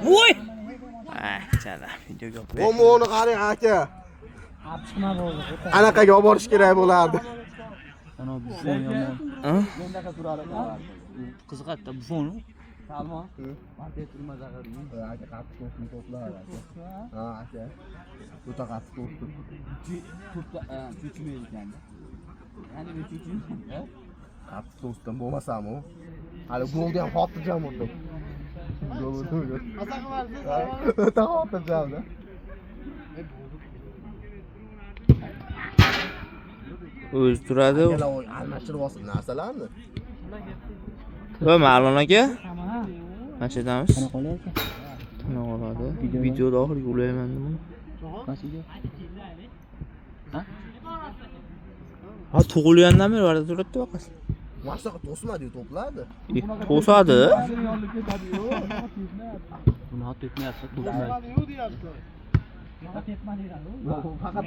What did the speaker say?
Voy! Ah, chala, videoga olib qo'y. Uni qarang aka. Anaqaga olib borish kerak bo'lardi. Ana Buffon yomon. Ha? Qiziqadi Buffon. Aka qattiq to'pni to'plar aka. Ha aka. O'ta qattiq to'pdi. To'pda cho'chimaydi ekanda. Ya'ni men cho'chimayman. Qattiq to'sdim bo'lmasam u. Hali golni ham xotirjam urdim. Gol urdim. O'ta xotirjamda. O'zi turadi. Akalar almashtirib olsin narsalarni. Va Ma'lon aka. Mana shu yerdamiz. Qanaqa olarkan? Tana oladi. Videoda oxiriga ulayman buni. Qanchaga? Ha, tug'ilgandan beri barda turibdi boqasiz. Mana shunaqa to'smadi-yu to'plarni. To'sadi. Buni tepmayapti, to'pmaydi. Faqat